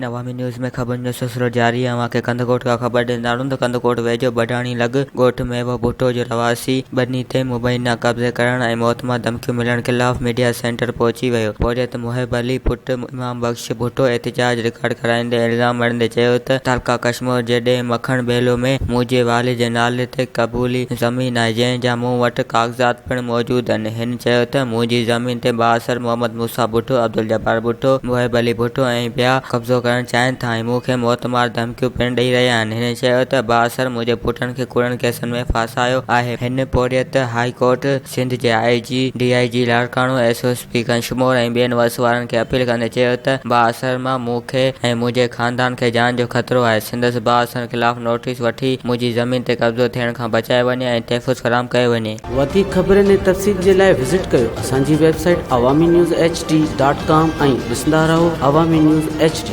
ناظرين عوامي نيوز ۾ خبرن جو سلسلو جاري آهي اوهان کي ڪنڌڪوٽ کان خبر ڏيندا هلون ته ڪنڌڪوٽ ويجهو بڊاڻي لڳ ڳوٺ ميوو ڀٽو جو رهواسي ٻني تي مبينا قبضي ڪرڻ ۽ موتمار ڌمڪيون ملڻ خلاف ميڊيا سينٽر پهچي ويو پورهيت محب علي پٽ امام بخش ڀٽو احتجاج رڪارڊ ڪرائيندي الزام هڻندي چيو ته تعلقه ڪشمور جي ڏيهه مکڻ ٻيلو ۾ منهنجي والد جي نالي تي قبولي زمين آهي جنهن جا مون وٽ ڪاغذات پڻ موجود آهن. هن چيو ته منهنجي زمين تي بااثر محمد موسيٰ ڀٽو، عبدالجبار ڀٽو، محب علي ڀٽو ۽ ٻيا قبضو ڪرڻ چاهين ٿا ۽ مون کي موتمار ڌمڪيون پڻ ڏئي رهيا آهن. هن چيو ته بااثر منهنجي پٽن کي ڪوڙن ڪيسن ۾ ڦاسايو آهي. هن پورهيت هاء ڪورٽ سنڌ جي I G, D I G Larkana, S S P Kashmore ۽ ٻين وس وارن کي اپيل ڪندي چيو ته بااثر مان مون کي ۽ منهنجي خاندان کي جان جو خطرو آهي، سندس بااثرن خلاف نوٽيس وٺي منهنجي زمين تي قبضو ٿيڻ کان بچايو وڃي ۽ تحفظ فراهم ڪيو وڃي. وڌيڪ خبرن ۽ تفصيل جي لاء وزٽ ڪيو اسان جي website Awami news H D dot com ۽ ڏسندا رهو عوامي نيوز ايڇ ڊي.